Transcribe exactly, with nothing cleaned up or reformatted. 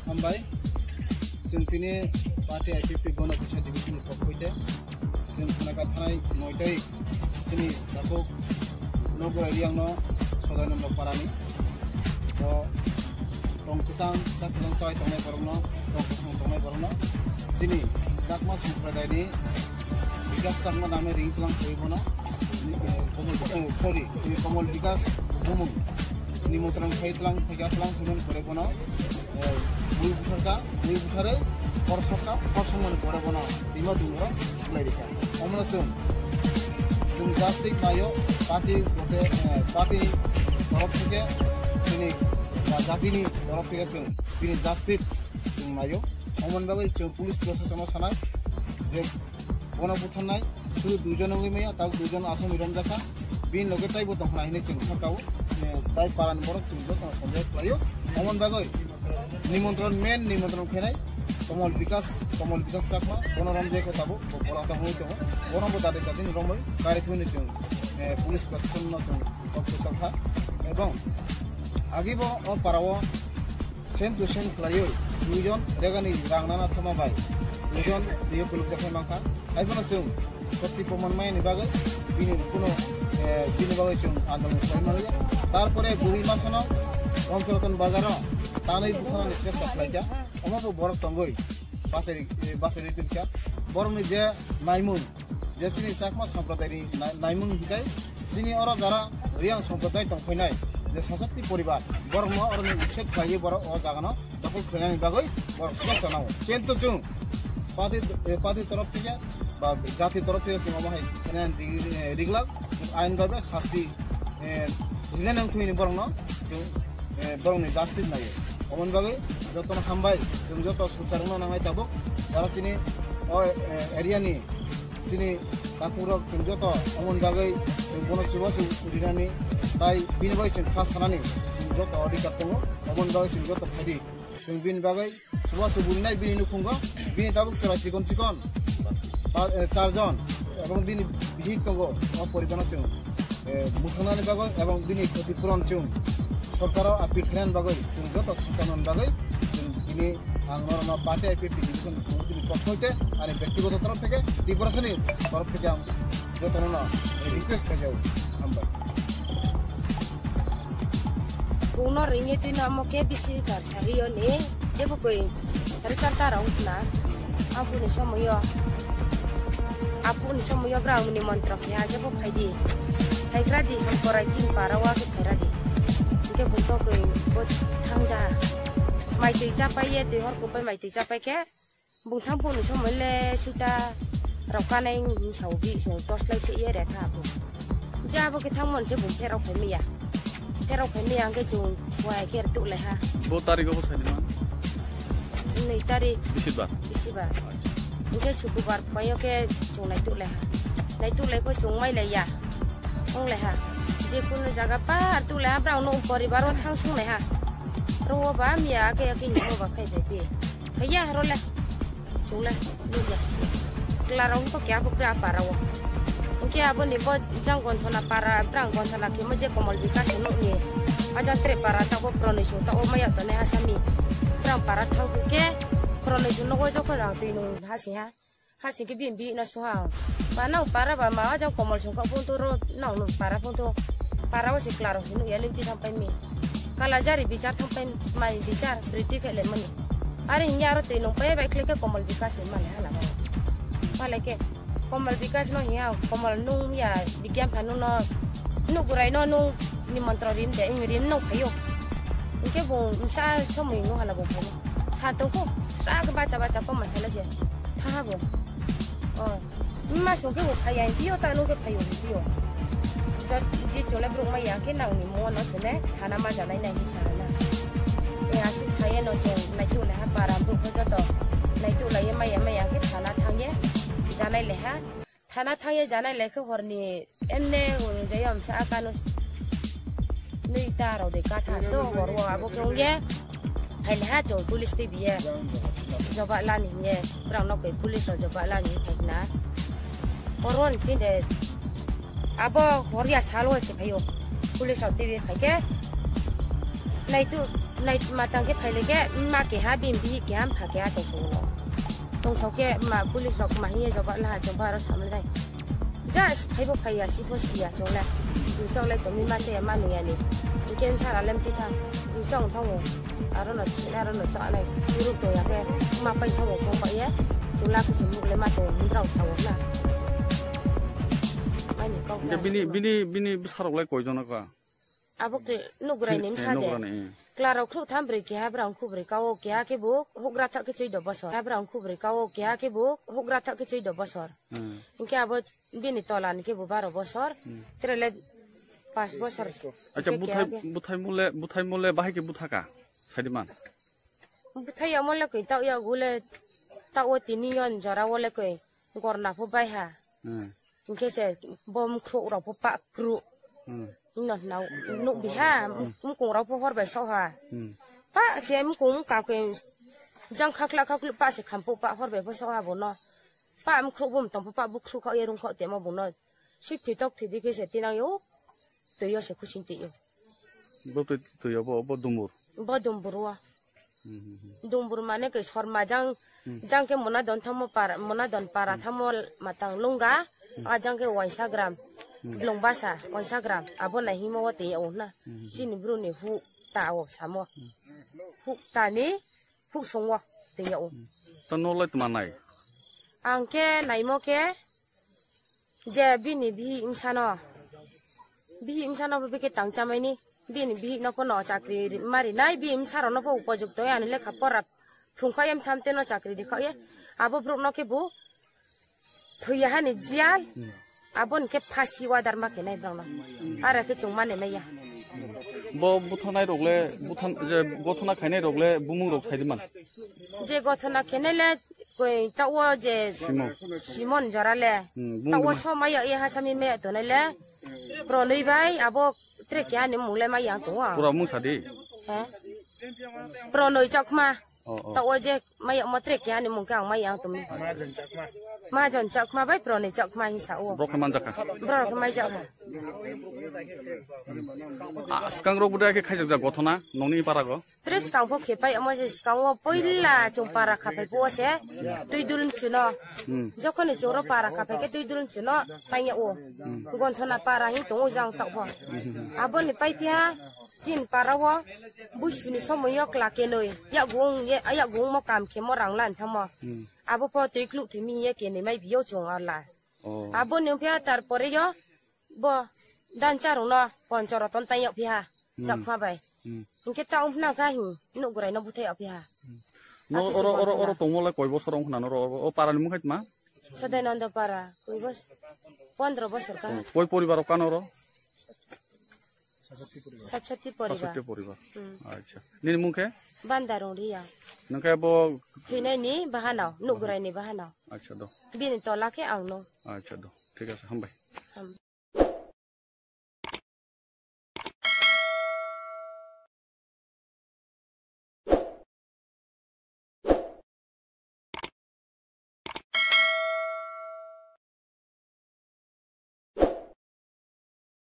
Hambai, chwng tini party I P P Gona Kisa Division ni pokhoite, chwng khana ka thanai noitoi chini takhuk Nogor area no Sodainanda Parani. To tong kwchang, sak kwchang chai tongnai borokno, tong kwchang tongnai borokno chini Chakma Sampradayani Bikas Chakma name ring tlang koi bono, eh, Komol, oh, sorry, Komol Bikas Bumung nimotron khai tlang, khai tlang, khai tlang kore bono. Eh, bui bwsarka, bui bwsarwi korsokka, korsokmani pore bono bima dungro wnglairikha. Omono chwng, chwng justice naio, party bote, eh, party torof theke chini ba jatini torof theke chwng bini justice chwng naio. Omoni bagwi chwng police proshasonno sanai je bono butharnai sudu duijon wngwi maya, tabuk duijon asami romjakha. Bini loge taibo tongkha hinwi chwng sakao, eh, tai parani borok chwng jotono sondeho khlaio. Omoni bagwi nimantron, main nimantron khenai Komol Bikas, Komol Bikas Chakma, bono romjakha tabuk, bo bola tongwi tongo. Bono bo dade dade romwi kari thwini chwng, eh, police protection no chwng kok sakha. Ebong agibo o parao same to same khlaiwi duijon regani rang nana thoma bai duijon twiwi kuluk jakhai mankha. Haiphano chwng sotwi proman mayani bagwi bini kuno, eh, bini bagwi chwng andolon khlai maliya. Tarpore buri masano Ramcharathan bazaro tanwi buthanani chesta khlaikha. Omo bo borok tongwi bachai, eh, bachai rwi tongkha. Borokni je naimung, je chini Chakma Sampradayani nai-, naimung hinkhe chini oro jara Riyang Sampraday tongphainai je sasakti poribar, borokno oroni uched khlaiwi borok o jagano dokhol khlainani bagwi borok chesta nango. Kintu chwng party, eh, party torof theke ba jati torof theke chwng omo hai khlainani rig-, eh, riglak, ain bai bai sasti, eh, rinani wngthwini borokno chwng, eh, borokni justice naio. Omoni bagwi jotono hambai, chwng joto suchar wngna nangnai tabuk, jara chini o, eh, area ni chini takhuk rok chwng joto omoni bagwi chwng bono chubachu rinani tai bini bagwi chwng kha sanani chwng joto adhikar tongo, omoni bagwi chwng joto phaidi. Chwng bini bagwi chubachu burinai bini nukhungo, bini tabuk chwla chikon chikon pa-, eh, charjon ebong bini bihik tongo, o poribarno chwng, eh, mwthangna bagwi ebong bini khoti puron chwng sorkaro appeal khlaina bagwi chwng joto swcharna bagwi chwng tini ang norokno party I P P division committee ni pokho hoite ani bektigoto torof theke Tiprasani torof theke ang jotono no request khaijao. Hambai. Kuno ringye twi no amo khe bisi kar sariyo ni jebo koi sari karta rok na. Aphuru ni somoyo, aphuru ni somoyo bwrang ni montro khe ha jebo phaidi. Phaikradi ham korai chini para wa khe phairadi. Hingke bung tokoi bo thangja. Mai twi chapai ye twi hor kupai mai twi chapai khe. Bung thang phone ni somoi le suta rok kanai ni sao bi se torch light se ye re tha bo. Ja bo ke thang mon se bung pherok phai miya. Pherok phai miya hingke chung wai khe tu le ha. Bo tarik o bo sai ni ma? Nui tarik. Bisibar. Bisibar. Acha. Hingke sukubar phai o ke chung nai tu le ha. Nai tu le pho chung mai le ya. Ong le ha. Je kunu jaga par tu le ha brao no poribar o thang sung le ha. Ro ba miya ke ke ni mo ba khai de ti. Haiya, haro le. Chungle, nukya si. Klarong to kya bukre a para o. Hingke abo ni bo jang gonthona para, brang gonthona khe mo je Komol Bikas no ni. Ajang tre para ta bo pronoi sung ta o maya to ne asami. Brang para thang ke pronoi sung no go jokho rang twi nung ha si ha. Ha si ke bin bi na su ha. Ba nang para ba ma ajang Komol sung ka pun to ro nang no para pun to. Para o si klarong si nukya lim ti thang pai mi. Kala jari bichar thang pai mai bichar priti khe le mani. Are hinya aro twi nung pai bai khle khe Komol Bikas ni male hala ba. Male khe Komol Bikas no hiya Komol nung ya bigyan phanu no nugurai no nung nimantron rim de imi rim no phayo. Hingke bo msa somoi no hala bo phayo. Sa to ko sa ke bacha bacha ko masala je. Tha bo. Oh. Ma sungke bo phai ya, hiyo ta nungke phai yo, hiyo. Jot, ji chole bruk ma ya ke nang ni mo no chole, thana ma janai nai hi sa na. E asuk sa ye no chong, nai tu le ha para bruk ko joto. Nai tu la ye ma ya, ma ya ke thana thang ye, janai le ha. Thana thang ye janai le ke hor ni, em ne, o de yom sa ka no. Nui ta rao de ka tha sto, hor wo abo ke ong ye. Phai le ha chong police tei biye. Joba lani hinye, brang nok bai police rok joba lani phai na. Koron tinde abo horia salo se phaio. Police rok tei phai ke. Naitu, nai matang khe phaile khe, ma keha, bini bihik keha, mpha keha tong songo. Tong sok khe ma police rok ma hiye joba laha joba aro samle dai. Ja phaibo phaiya, sibo siya chongle. Chongle to mi ma che ma nuya ni. Ken sara lem titha. Chong thango. Aro no china aro no chale. Uru to ya khe ma pai thango ko pa ye. Chula ku sumuk le ma to rau sawo na. Mai ni kok. Bini, bini, bini bwsarok lai koi jona ka? Abo khe nugrai ni, eh, msa de. Nugrani, eh. Klarok khrup tham brwi keha, brang khu brwi kao keha khe bo hugra thak khe chwi do bosor. Keha brang khu brwi kao keha khe bo hugra thak khe chwi do bosor. Hmm. Hinkhe abo bini tola ni khe bo baro bosor. Hmm. Tere le pas bosor. Acha, hinkhe buthai, keha khe buthai mole, buthai mole bahai khe buthaka? Saidiman. Buthai ya mole koi tau ya gule tau o tini yon jora wole koi. Gorna pho bai ha. Hmm. Hinkhe se bo mukhruk rok pho pak kru. Hmm. Ino hwnna nuk biha, hmm, mukung rok pho hor bai sok ha. Hmm. Pa se mukung wngka khe jang khakla khaklu pa se khampu pa hor bai pho sok ha bono. Pa mukhruk bo mtong pho pa bukhruk kha ye rung kha temo bono. Sui thwi tok thwi di khe se tinang yo. Twi o se khusing twi o. Bo twi, twi o bo, bo dumbur. Bo dumbur o. Hmm, hmm, hmm. Dumbur mane khe sorma jang, hmm, jang khe mona don thamo para, mona don para, hmm, thamo matang lungga, hmm, a jang khe waisa gram, hmm, blong basa, waisa gram, abo nai himo o twi o na. Hmm, hmm, hmm. Chini bru ni hu ta o samo. Hmm. Hu ta ni, hu song o twi o. Hmm. To no lai tma nai? Ang khe naimo khe, je bini bihik bwsano, bihik bwsano bo bikhe tang chamaini, bini bihikno phano chakri ri-, ma rinai, bini bwsarokno pho upojukto ani lekha pora phrwngkha ye, bwsa bwtwino chakri rikha ye, abo borokno khe bo thwiya hani jiyal, hmm, aboni khe phasi order ma khenai borokno, aro khe chwng mani maya. Bo buthanai rok le, buthan-, je gothona khainai rok le bumung rok sai di man? Je gothona khenai le, koi, ta o je Simon. Simon jora le. Hmm, bung ta o de ma. So maya, e hasa mi maya to le. Pronoi bai, abo tre kya ni mung le maya to. Pura mung sadi. He? Pronoi Chakma. Oh, oh. Ta o je maya mo tre kya ni mung kya ang maya to mi. Majon Chakma bai Pronoi Chakma hi sa o. Brok man jaka. Brok mai jaka. Ah, skang rok budai ke khaijak jak gothona, noni para go. Tres kang pho khe pai, omo se skang o poila chwng para khapai phuo se twi dul mchuno. Hmm. Jokhoni chwng ro para khapai khe twi dul mchuno tangya o. Hmm. Gonthona para hi tongo jang tok pho. Hmm. Aboni pai phiya chin para o buisuni somoi o kla kenoi yakgung ye, yakgung mo kam khe mo rang lan thamo. Hmm. Abo pho twi kluk thwi mi ye kenoi mai biyo chwng ala. Oh. Aboni phiya tar pore yo bo dan charungno poncho roton tangya phiya. Hmm. Chakma bai. Hmm. Hinkhe ta wngphna kha hin, nuk gurai no buthai aphi ha. Hmm. No, oro, oro, oro tongmo lai koi bosor wngkhna no oro, o para ni mung khai tma? Sodainanda para, koi bos-, pondro bosor kha. Hmm. Koi poribar kano oro? Sat sati poribar. Sat sati poribar. Hmm. Acha. Nini mung khe? Banda Rongriya. Nang khe bo? Hinai ni bahanao, nuk gurai ni bahanao. Acha do. Bini tola khe ang no. Acha do. Thik ase, hambai. Ham-